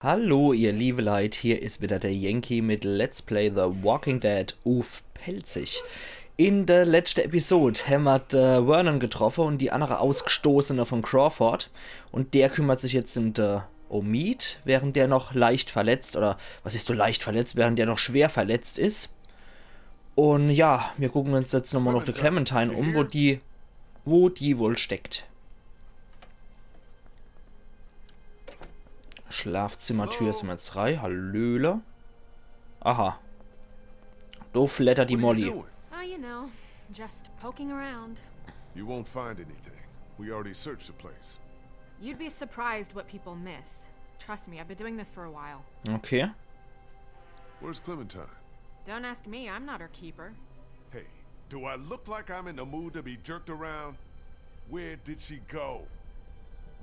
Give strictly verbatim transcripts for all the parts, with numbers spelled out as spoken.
Hallo, ihr liebe Leit, hier is wieder der Yankee mit Let's Play The Walking Dead uff Pälzisch. In der letschte Episode hämmer de Vernon getroffe und die annere Ausgestoßene von Crawford. Und der kümmert sich jetzt um de Omid, während der noch leicht verletzt, oder was is so leicht verletzt, während der noch schwer verletzt is. Und ja, mir gucken uns jetzt nochmal noch de Clementine um, wo die, wo die wohl steckt. Schlafzimmertür is immer frei. Hallöle. Aha. Do flattert die Molly. Ah, you know, just poking around. You won't find anything. We already searched the place. You'd be surprised what people miss. Trust me, I've been doing this for a while. Okay. Where's Clementine? Don't ask me, I'm not her keeper. Hey, do I look like I'm in the mood to be jerked around? Where did she go?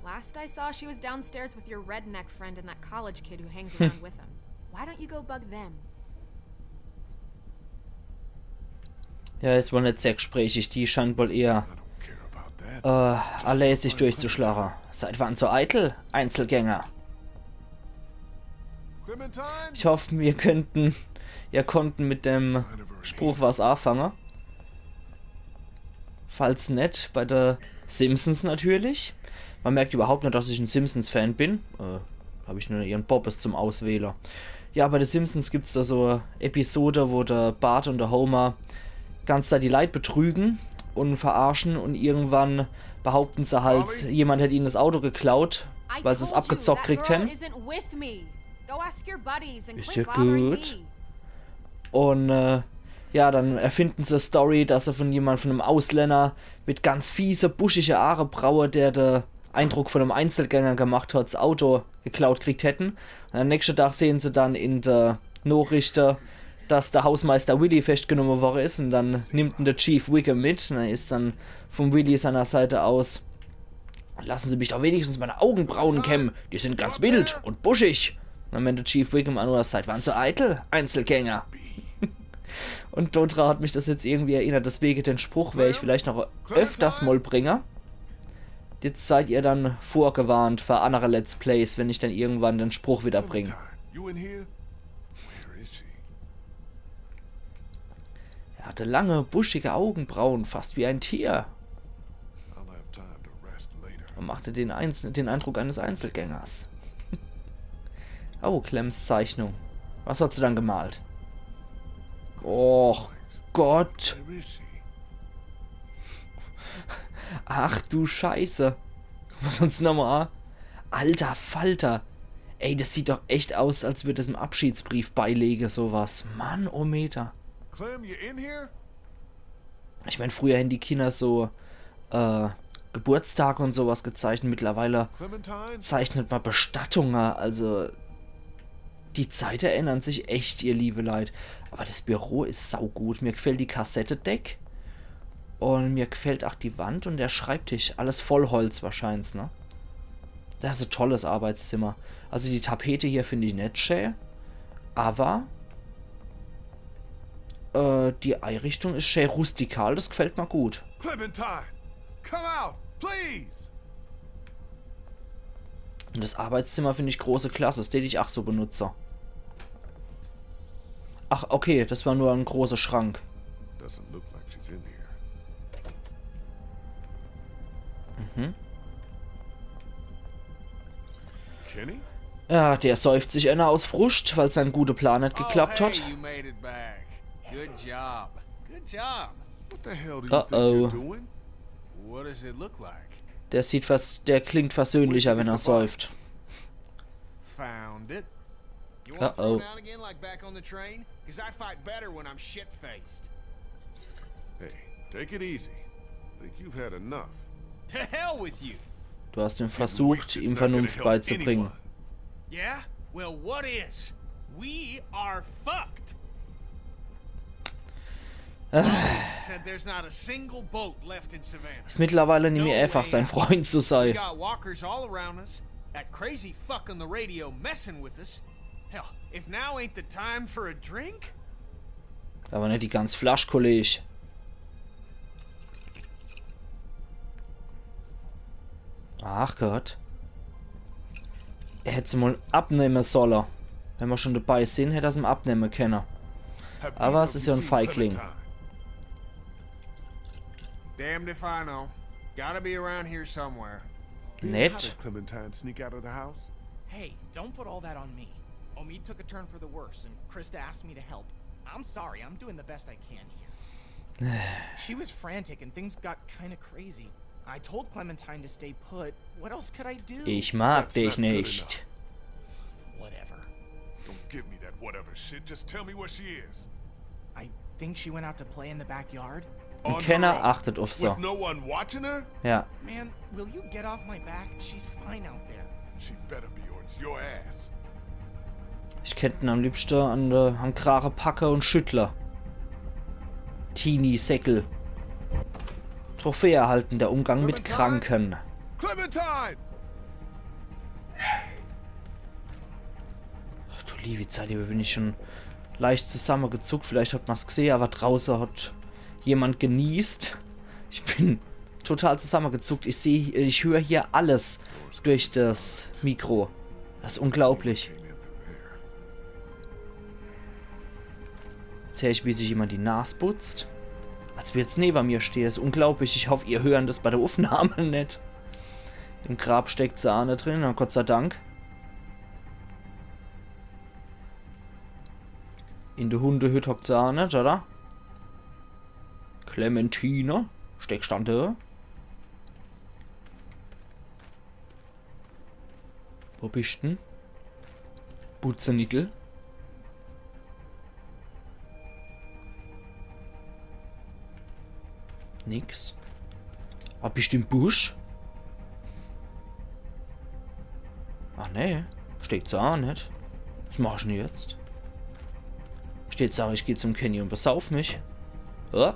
Last I saw, she was downstairs with your redneck friend and that college kid who hangs around with him. Why don't you go bug them? Ja, is wohl net sehr gesprächig. Die scheint wohl eher I don't care about that. äh, allääsig durchzuschlache. Seid wann so eitel, Einzelgänger? Clementine? Ich hoff, mir könnten, ihr konnten mit dem Spruch was anfange. Falls net, bei de Simpsons natürlich. Man merkt überhaupt net, dass ich en Simpsons-Fan bin. Äh, hab ich nur ihren Bobbes zum Auswähle. Ja, bei de Simpsons gibt's da so Episode, wo de Bart und de Homer ganz Zeit die Leit betrügen und verarschen und irgendwann behaupten se halt, jemand hätt ihnen das Auto geklaut, I weil se's told you, abgezockt that kriegt girl hätten. Isn't with me. Go ask your buddies and Is quit ja bothering gut. me. Und äh, ja, dann erfinden se Story, dass se von jemand, von einem Ausländer mit ganz fiese, buschige Aarebraue, der de Eindruck von einem Einzelgänger gemacht hat, das Auto geklaut kriegt hätten. Und am nächsten Tag sehen se dann in de Nachrichte, dass de Hausmeister Willy festgenommen worden is und dann nimmt ihn de Chief Wiggum mit. Und dann is dann von Willy seiner Seite aus: „Lassen Sie mich doch wenigstens meine Augenbrauen kämmen. Die sind ganz wild und buschig.“ Und dann meint de Chief Wiggum nur: „Seid wann so eitel, Einzelgänger.“ Und dodra hat mich das jetzt irgendwie erinnert. Deswegen den Spruch wär ich vielleicht noch öfters mal bringe. Jetzt seid ihr dann vorgewarnt für andere Let's Plays, wenn ich dann irgendwann den Spruch wieder bring. Clementine, you in here? Where is she? Er hatte lange, buschige Augenbrauen, fast wie ein Tier. I'll have time to rest later. Und machte den, Einzel den Eindruck eines Einzelgängers. Oh, Clems Zeichnung. Was hat sie dann gemalt? Och Gott. Where is she? Ach du Scheiße. Guck mal sonst nochmal an. Alter Falter. Ey, das sieht doch echt aus, als würd das im Abschiedsbrief beilege, sowas. Mann, oh Meter. Clem, you in here? Ich mein, früher haben die Kinder so äh, Geburtstage und sowas gezeichnet. Mittlerweile Clementine? Zeichnet man Bestattunge. Also die Zeite ändern sich echt, ihr liebe Leit. Aber das Büro is saugut. Mir gefällt die Kassettedeck. Und mir gefällt auch die Wand und der Schreibtisch. Alles Vollholz wahrscheinlich, ne? Das is e tolles Arbeitszimmer. Also die Tapete hier find ich net schä. Aber äh, die Einrichtung is schä rustikal. Das gefällt mir gut. Clementine! Come out, please! Und das Arbeitszimmer find ich große Klasse. Das tät ich auch so benutze. Ach, okay, das war nur en großer Schrank. Doesn't look like she's in here. Mhm. Kenny? Ja, der säuft sich einer aus Fruscht, weil sein guter Plan net geklappt Oh, hat. Hey, you made it back. Good job. Good job. What the hell do you Uh-oh. think you're doing? What does it look like? Der sieht vers der klingt versöhnlicher, wenn er säuft. Found it. You want to Uh-oh. throw down again like back on the train? Because I fight better when I'm shit-faced. Hey, take it easy. Think you've had enough. To hell with you. Du hast ihm Getting versucht, wasted ihm is not gonna Vernunft help beizubringen. Anyone. Yeah? Well, what is? We are fucked. Said there's not a single boat left in Savannah. Is mittlerweile nimmer No einfach, way sein out. Freund zu We sein. Got walkers all around us. That crazy fuck on the radio messing with us. Hell, if now ain't the time for a drink? Aber net die ganz Flasch, Kollege. Ach Gott. Er hätt se mol abnemme solle. Wenn mer schun dabei sin, hätt er's em abnemme kenne. Awwer es is jo en Feigling. Damned if I know. Gotta be around here somewhere. How Nett. did Clementine sneak out of the house? Hey, don't put all that on me. Omid took a turn for the worse, and Christa asked me to help. I'm sorry, I'm doing the best I can here. She was frantic, and things got kinda crazy. I told Clementine to stay put. What else could I do? Ich mag That's dich not good net. Enough. Whatever. Don't give me that whatever shit. Just tell me where she is. I think she went out to play in the backyard. Un On kenner her own, achtet uff se. With no one watching her? Ja. Man, will you get off my back? She's fine out there. She better be, or it's your ass. Ich kennt en am liebschte an de, am Krage packe un schüttle. Teenie-Säckel. Trophäe erhalten, der Umgang mit Kranken. Clementine! Ach du liewi Zeit, do bin ich schun leicht zusammegezuckt. Vielleicht hat mer's gsehe, awwer drauße hat jemand geniest. Ich bin total zusammegezuckt. Ich seh, ich hör hier alles durch das Mikro. Das is unglaublich. Jetzt hör ich, wie sich jemand die Nas putzt. Als würd's newe mir stehe. Is unglaublich. Ich hoff, ihr hören das bei der Uffnahme net. Im Grab steckt se aa net drin, na Gott sei Dank. In de Hundehütt hockt se aa net, oder? Clementine, steckst an do? Wo bist denn? Butzenickel? Nix. Ah, bist im Busch? Ah, nee. Steht se aa net. Was mach ich denn jetzt? Steht se, ich geh zum Kenny un besauf mich. Ja?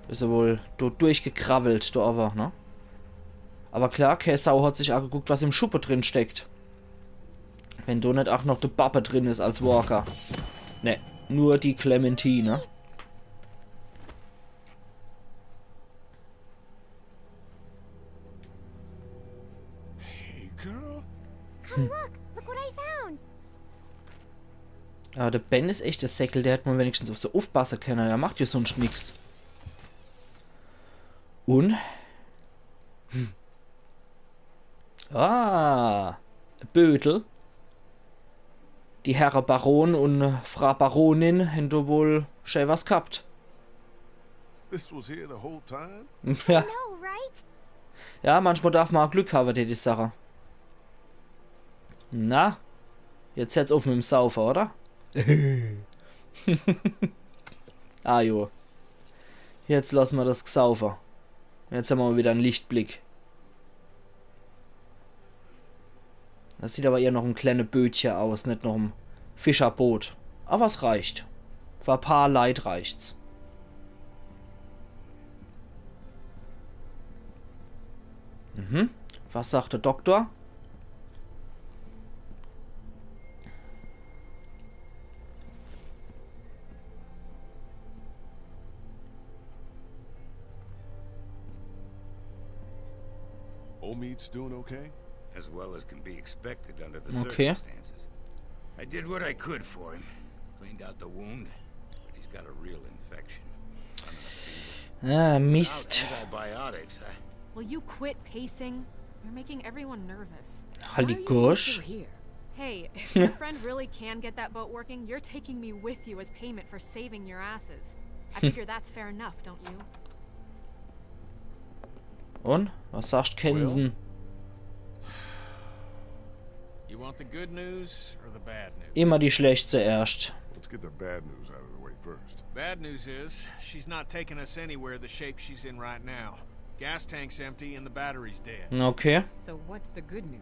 Is er wohl do durchgekrawwelt, do awwer, ne? Awwer klar, kee Sau hat sich ageguckt, was im Schuppe drin steckt. Wenn do net ach noch de Babbe drin is als Walker. Ne, nur die Clementine. Hey, girl. Come look! Look what I found! Awwer de Ben is echt de Säckel, der hätt mol wenigstens uff se uffpasse kenne, der macht jo sunscht nix. Un? Hm. Ah, Bödel. Die Herre Baron un Fra Baronin hän do wohl schee was ghabt. This was here the whole time? Ja. No, right? Ja, manchmal darf ma aa Glück hawwe, die, die Sache. Na? Jetzt hört's uff mit'm Saufe, oder? Ah jo. Jetzt lass ma das Gsaufe. Jetzt hämmer mol widder en Lichtblick. Das sieht awwer eher noch em kleene Bötche aus, net noch em Fischerboot. Awwer es reicht. Für e paar Leit reicht's. Mhm. Was sagt de Doktor? Omid's doing okay? As well as can be expected under the Okay. Circumstances. I did what I could for him. Cleaned out the wound, but he's got a real infection. Ah, Without Mist. Antibiotics, I... Will you quit pacing? You're making everyone nervous. Halligosch. Hey, if your friend really can get that boat working, you're taking me with you as payment for saving your asses. I figure that's fair enough, don't you? Un? Was sagst, Kensen? You want the good news or the bad news? Immer die schlecht zuerscht. Let's get the bad news out of the way first. Bad news is, she's not taking us anywhere the shape she's in right now. Gas tank's empty and the battery's dead. Okay. So what's the good news?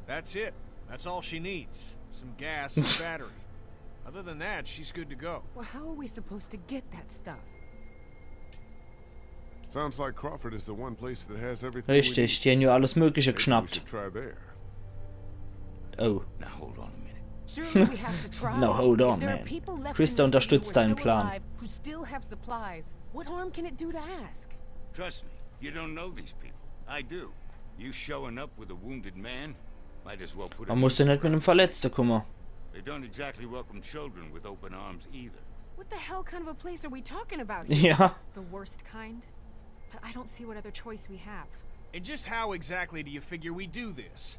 That's it. That's all she needs. Some gas and battery. Other than that, she's good to go. Well, how are we supposed to get that stuff? Sounds like Crawford is the one place that has everything we Richtig, need. die hän jo alles Mögliche Maybe we gschnappt. Should try there. Oh. Now hold on a minute. Surely we have to try. No, hold on, If there are man. people left Christa in the city unterstützt who are deinen still Plan. Alive, who still have supplies, what harm can it do to ask? Trust me, You don't know these people. I do. You showing up with a wounded man? Might as well put Man muss ja net mit dem Verletzte kumme. They don't exactly welcome children with open arms either. What the hell kind of a place are we talking about here? Ja. The worst kind? But I don't see what other choice we have. And just how exactly do you figure we do this?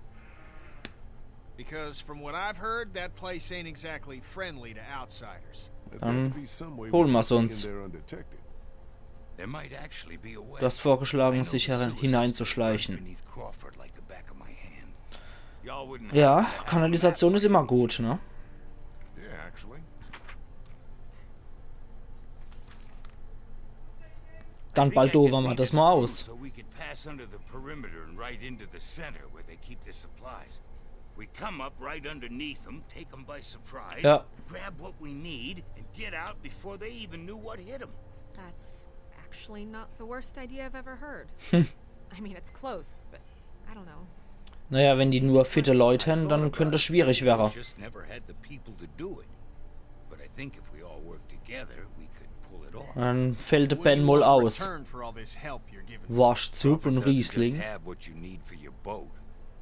Because from what I've heard, that place ain't exactly friendly to outsiders. There's Dann got to be some way holen we wir's can uns. Get in there undetected. There might actually be a way. Du hast vorgeschlagen, sich her- hineinzuschleichen. Beneath Crawford like the back of my hand. Y'all wouldn't Ja, happen to have Kanalisation is immer gut, ne? Yeah, actually. Dann I think I could baldowern mer lead das us mal through aus. So we could pass under the perimeter and right into the center where they keep their supplies. We come up right underneath them, take them by surprise, Ja. grab what we need, and get out before they even knew what hit them. That's actually not the worst idea I've ever heard. I mean, it's close, but I don't know. Naja, wenn die nur fitte Leute hätten, dann könnte es schwierig wäre. Just never had the people to do it. But I think if we all work together, we could pull it off. Dann fällt der What do Ben you mal want in aus. Return for all this help you're giving us? Worschtsuppe und Crawford doesn't Riesling. Just have what you need for your boat.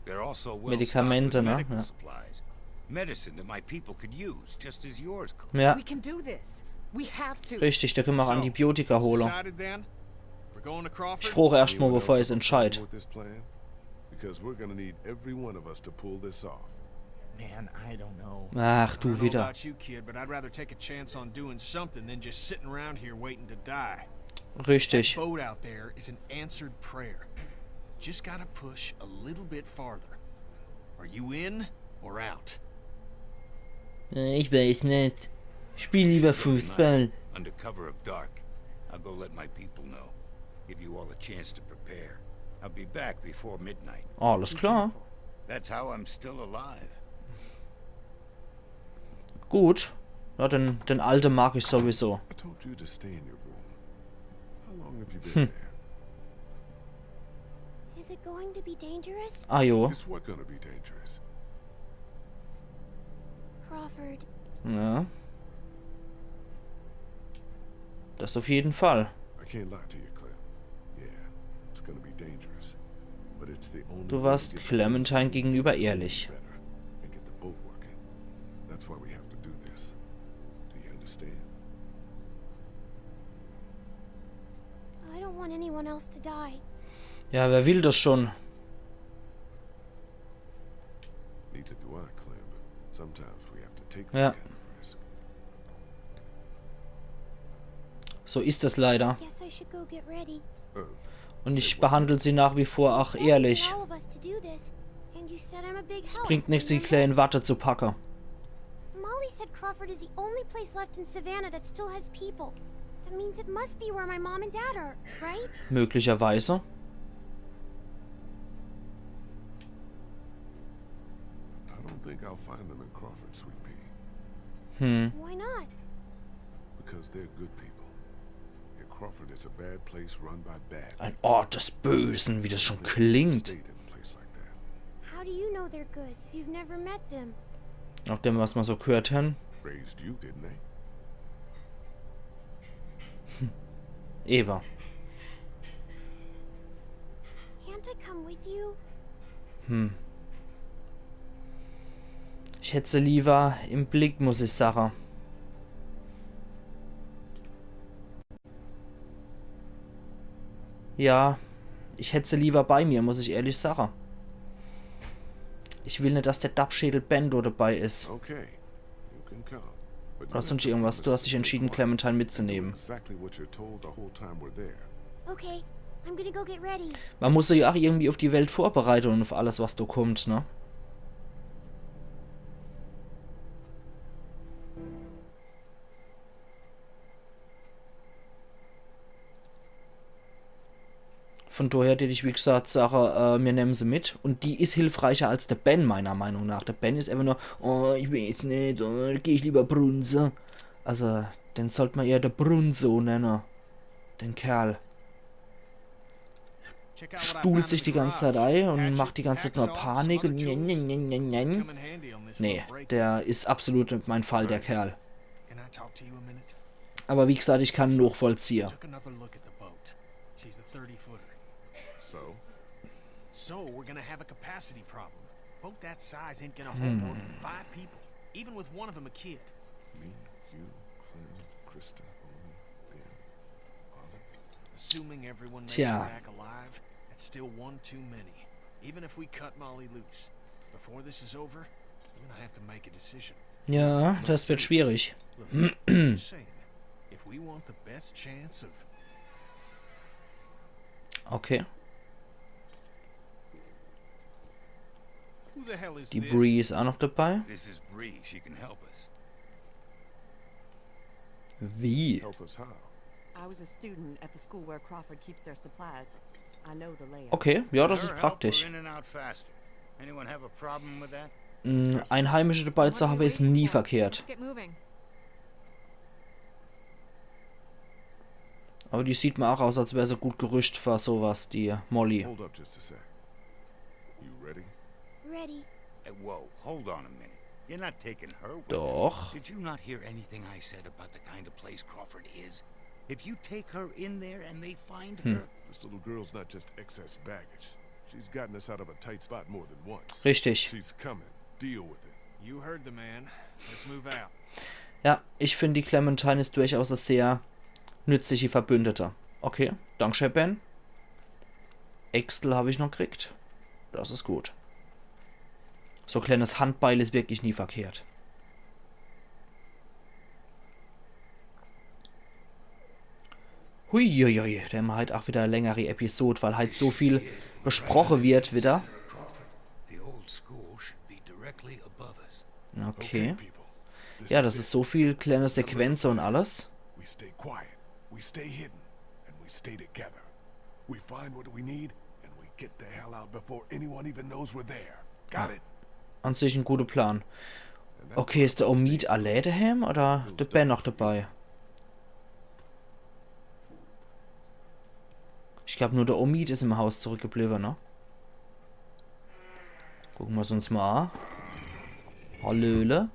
They're also well Medikamente, stocked with ne? Medical Ja. Supplies. Medicine that my people could use just as yours could. Ja, We can do this. We have to. richtig, da können wir an So, Antibiotika holen. Decided then? We're going to Crawford? Ich frage erst mal, Anyone bevor else ihr's have a problem entscheid. With this plan? Because we're gonna need every one of us to pull this off. Man, I don't know. Ach, I du don't know wieder. About you, kid, but I'd rather take a chance on doing something than just sitting around here waiting to die. Richtig. Boat out there is an answered prayer. Just gotta push a little bit farther. Are you in or out? Äh, Ich weiß nicht. Spiel lieber Fußball. Under cover of dark, I'll go let my people know. Give you all a chance to prepare. I'll be back before midnight. Alles klar. That's how I'm still alive. Gut. Ja, den, den Alte mag ich sowieso. I told you to stay in your room. How long have you been there? Is it going to be dangerous? Ah jo. It's what gonna be dangerous. Crawford. Ja. Das auf jeden Fall. I can't lie to you, Clem. Yeah, it's gonna be dangerous. But it's the only Du way warst to get Clementine gegenüber ehrlich. Better and get the boat working. That's why we have to do this. Do you understand? I don't want anyone else to die. Ja, wer will das schon? Neither do I, Clem, but sometimes we have to take Ja. that kind of risk. So ist das leider. Guess I should go get ready. Uh, Und ich behandle sie nach wie vor auch ehrlich. All of us to do this, and you said I'm a big Es help, bringt nichts, die remember? Kleine in Watte zu packen. Molly said Crawford is the only place left in Savannah that still has people. That means it must be where my mom and dad are, right? Möglicherweise. I don't think I'll find them in Crawford, Sweet Pea. Hm. Why not? Because they're good people. And Crawford is a bad place run by bad Ein Ort des Bösen, wie das schon klingt. Stayed in a place like that. How do you know they're good if you've never met them? Nach dem, was mer so gehört hen. Raised you, didn't they? Eva. Can't I come with you? Hm. Ich hätt se lieber im Blick, muss ich sache. Ja, ich hätt se lieber bei mir, muss ich ehrlich sache. Ich will net, dass der Dappschädel Ben do dabei is. Okay. You can come. But you Oder have sonst to irgendwas. Du hast dich entschieden, Clementine mitzunehmen. Exactly what you're told the whole time we're there. Okay, I'm gonna go get ready. Man muss sich ja auch irgendwie auf die Welt vorbereiten und auf alles, was da kommt, ne? Von daher tät ich, wie gesagt, sage, äh, mir nehmen se mit. Und die is hilfreicher als der Ben, meiner Meinung nach. Der Ben is einfach nur, oh, ich weiß net, oh, geh ich lieber brunze. Also, den sollt man eher der Brunzo nennen. Den Kerl. Stuhlt sich die ganze Zeit ein und macht die ganze Zeit nur Panik und njen, njen, njen, njen, njen. Nee, der is absolut net mein Fall, der Kerl. Can I talk to you a minute? Aber wie gesagt, ich kann nachvollziehen. Took another look at the boat. She's a thirty footer. So we're gonna have a capacity problem. Boat that size ain't gonna hold more than five people, even with one of them a kid. Me, you, Clem, Christa, Omi, Ben, Molly. Assuming everyone makes it Tja. Back alive, that's still one too many. Even if we cut Molly loose, before this is over, we're gonna have to make a decision. Ja, das wird schwierig. Look, I'm just saying, if we want the best chance of Okay. Who the hell is Die this? Bree is auch noch dabei. This is Bree. She can help us. Wie? Help us how? I was a student at the school where Crawford keeps their supplies. I know the layout. Okay, ja, das ist Her help, praktisch. We're in and out faster. Anyone have a problem with that? Mm, Einheimische dabei zu haben, ist nie verkehrt. Let's get moving. Aber die sieht mir auch aus, als wäre sie gut gerüstet für sowas, die Molly. Hold up just a sec. You ready? Ready. Uh, whoa, hold on a minute. You're not taking her with Doch. us. Did you not hear anything I said about the kind of place Crawford is? If you take her in there and they find her, This little girl's not just excess baggage. She's gotten us out of a tight spot more than once. Richtig. She's coming. Deal with it. You heard the man. Let's move out. Ja, ich finde, die Clementine ist durchaus eine sehr nützliche Verbündete. Okay, danke, Ben. Äxtel habe ich noch gekriegt. Das ist gut. So ein kleines Handbeil ist wirklich nie verkehrt. Huiuiui, da haben wir halt auch wieder eine längere Episode, weil halt so viel besprochen wird wieder. The old school should be directly above us. Okay. People, Ja, das ist so viel kleine Sequenzen und alles. We stay quiet. We stay hidden. And we stay together. We find what we need, and we get the hell out before anyone even knows we're there. Got it? An sich ein guter Plan. Okay, ist der Omid allein daheim oder der Ben noch dabei? Ich glaube, nur der Omid ist im Haus zurückgeblieben, ne? Gucken wir es uns mal an. Hallöle.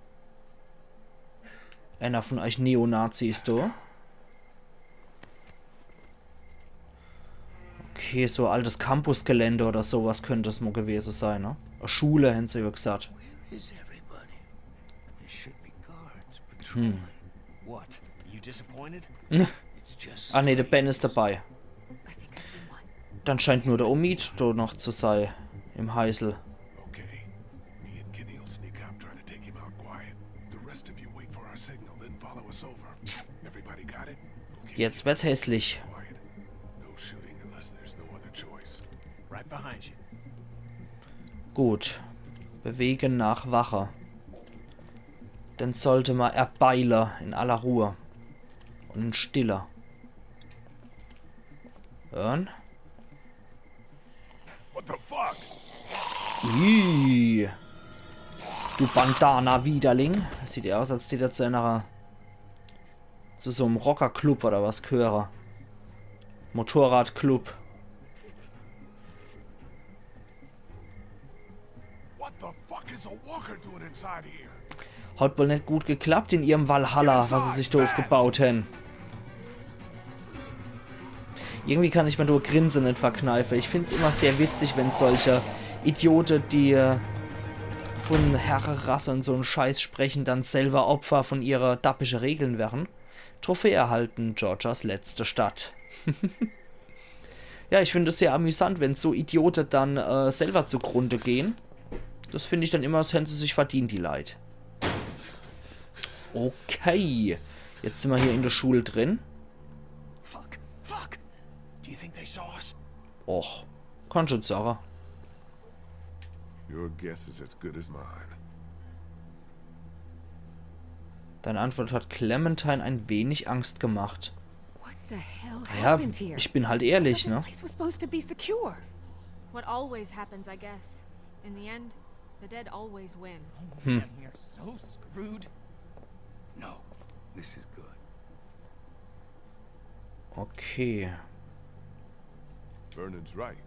Einer von euch Neonazi ist da. Okay, so altes Campusgelände oder sowas könnte es mal gewesen sein, ne? Eine Schule, haben sie ja gesagt. Where is everybody? There should be guards patrolling. What? You disappointed? Ne. It's just Ah, nee, der strange. Ben ist dabei. I think I see one. Dann scheint nur der Omid da noch zu sein. Im Heisel. Okay. Me and Kenny will sneak up, try to take him out quiet. The rest of you wait for our signal, then follow us over. Everybody got it? Okay. Jetzt wird's hässlich. Quiet. No shooting unless there's no other choice. Right behind you. Gut. Bewegen nach Wache. Den sollte man erbeile in aller Ruhe. Und in Stille. Hören? What the fuck? Ih. Du Bandana-Widerling. Das sieht ja aus, als die da zu einer, zu so einem Rockerclub oder was gehöre. Motorradclub. What the fuck is a walker doing inside here? Hat wohl nicht gut geklappt in ihrem Valhalla, was sie sich da aufgebaut haben. Irgendwie kann ich mir nur Grinsen nicht verkneifen. Ich find's immer sehr witzig, wenn solche Idioten, die äh, von Herrerasse und so einen Scheiß sprechen, dann selber Opfer von ihrer dappische Regeln werden. Trophäe erhalten, Georgias letzte Stadt. Ja, ich finde es sehr amüsant, wenn so Idioten dann äh, selber zugrunde gehen. Das finde ich dann immer, das haben sie sich verdient, die Leit. Okay, jetzt sind wir hier in der Schule drin. Fuck. Fuck. Do you think they saw us? Och, kann schon sagen. Your guess is as good as mine. Deine Antwort hat Clementine ein wenig Angst gemacht. What the hell Ja, happened here? ich bin halt I ehrlich, thought ne? This place was supposed to be secure. What always happens, I guess. In the end, the dead always win. Man, we are so screwed. No, this is good. Okay, Vernon's right.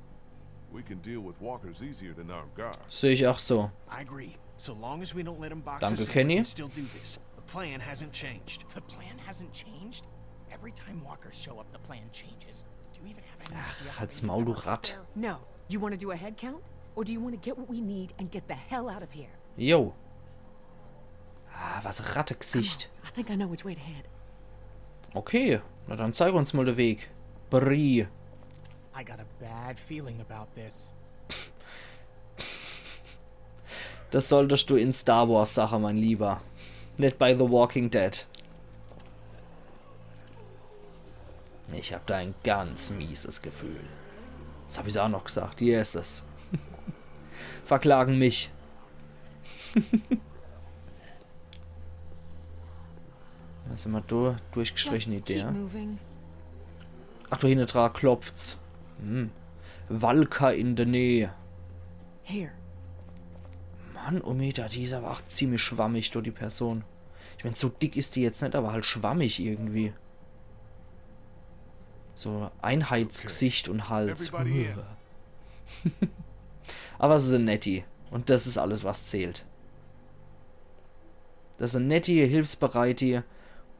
We can deal with walkers easier than armed guards. sehe ich auch so. I agree. So long as we don't let them box Danke, us in, Kenny. We can still do this. The plan hasn't changed. The plan hasn't changed? Every time walkers show up, the plan changes. Do you even have any idea how Halt's many Maul, du there are out Ratt. there? No, You want to do a head count? Or do you want to get what we need and get the hell out of here? Jo. Ah, was e Rattegsicht. I think I know which way to head. Okay, na dann zeig uns mal de Weg. Bree. I got a bad feeling about this. Das solltest du in Star Wars sache, mein Lieber. Net bei The Walking Dead. Ich hab da ein ganz mieses Gefühl. Das hab ich auch noch gesagt. Hier ist es. Verklagen mich. Da sind wir durch, durchgestrichen, die Just keep Dinger. Moving. Ach, da hinten dran klopft's. Hm. Walker in der Nähe. Here. Mann, Omeda, die is aber auch ziemlich schwammig, do, die Person. Ich mein, so dick is die jetzt net, aber halt schwammig irgendwie. So Einheitsgesicht und Hals. Everybody in. Aber sie is e Nettie. Und das is alles, was zählt. Das is e Nettie, hilfsbereit die.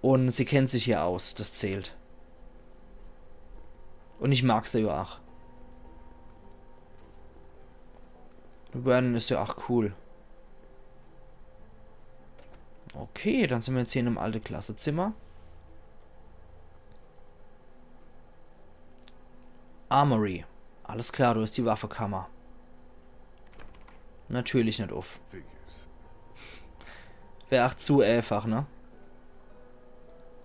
Und sie kennt sich hier aus. Das zählt. Und ich mag se ja auch. Vernon is ja auch cool. Okay, dann sind wir jetzt hier in einem alte Klassezimmer. Armory. Alles klar, do is die Waffekammer. Natürlich net uff. Figures. Wär auch zu einfach, ne?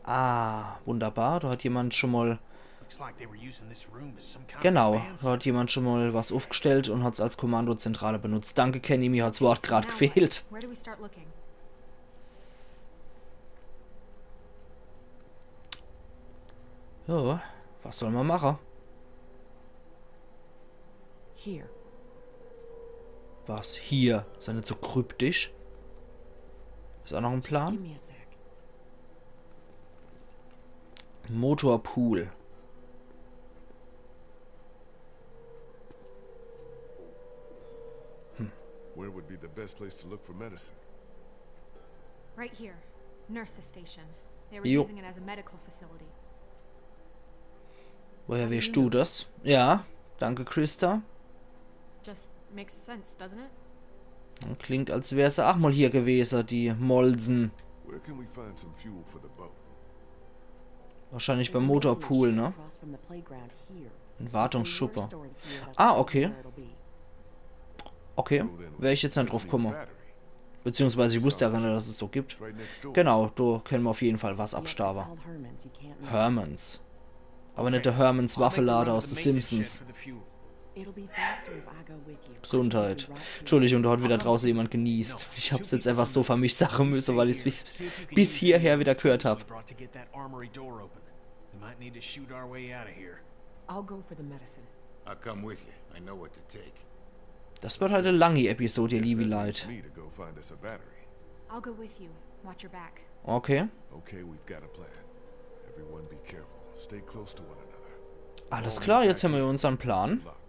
Ah, wunderbar. Da hat jemand schon mal, Looks like they were using this room as some kind genau, of command da hat jemand schon mal was uffgestellt und hat's als Kommandozentrale benutzt. Danke, Kenny, mir hat's Wort grad Now what? gefehlt. Where do we start looking? Ja, was soll man machen? Here. Was hier? Is ja net so kryptisch. Is auch noch ein Give Plan? Me a sec. Motorpool. Where would be the best place to look for medicine? Right here. Nurses station. They were Jo. Using it as a medical facility. Woher weescht du das? Ja, danke, Christa. Just makes sense, doesn't it? Klingt, als wär se auch mal hier gewesen, die Molsen. Where can we find some fuel for the boat? Wahrscheinlich beim Motorpool, ne? Ein Wartungsschuppe. Ah, okay. Okay, wär ich jetzt net drauf komme. Beziehungsweise ich wusste ja gar net, dass es so gibt. Genau, do kenne mer auf jeden Fall was abstabe. Hermans. Aber net der Hermans Waffelade aus The Simpsons. Gesundheit. Entschuldigung, da hat wieder draußen jemand genießt. Ich hab's jetzt einfach so für mich sache müsse, weil ich's bis, bis hierher wieder gehört hab. We might need to shoot our way out of here. I'll go for the medicine. I'll come with you. I know what to take. Das wird halt e langi Episode, ihr liebe Leit. Me to go find us a battery. I'll go with you. Watch your back. Okay. Okay, we've got a plan. Everyone be careful. Stay close to one another. Alles klar, jetzt hämmer unsern Plan. Luck.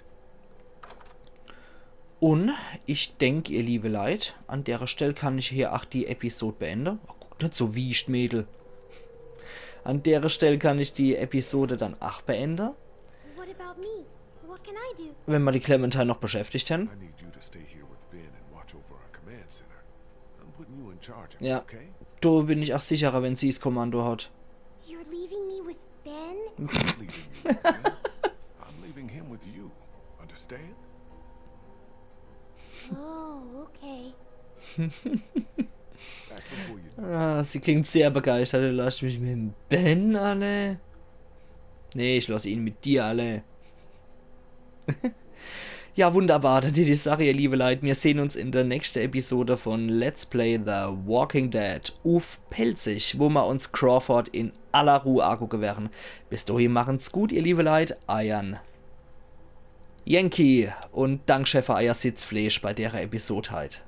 Und ich denk, ihr liebe Leit, an dere Stell kann ich hier ach die Episode beende. Oh, guck net so wiescht, Mädel. An dere Stell kann ich die Episode dann ach beende. What about me? What can I do? Wenn mer die Clementine noch beschäftigt hän. I need you to stay here with Ben and watch over our command center. I'm putting you in charge of it, Ja. Okay? Do bin ich ach sicherer, wenn sie's Kommando hat. You're leaving me with Ben? I'm not leaving you with Ben. I'm leaving him with you. Understand? Oh, okay. Back before you Ah, sie klingt sehr begeistert. Du lässt mich mit dem Ben alle. Nee, ich lass ihn mit dir alle. Ja, wunderbar. Dann die Sache, ihr liebe Leit. Wir sehen uns in der nächsten Episode von Let's Play The Walking Dead uff Pälzisch, wo mer uns Crawford in aller Ruhe angucke werre. Bis dahin machen's gut, ihr liebe Leit. Eiern Yankee und Dankeschön für eier Sitzfleisch bei dere Episode heit.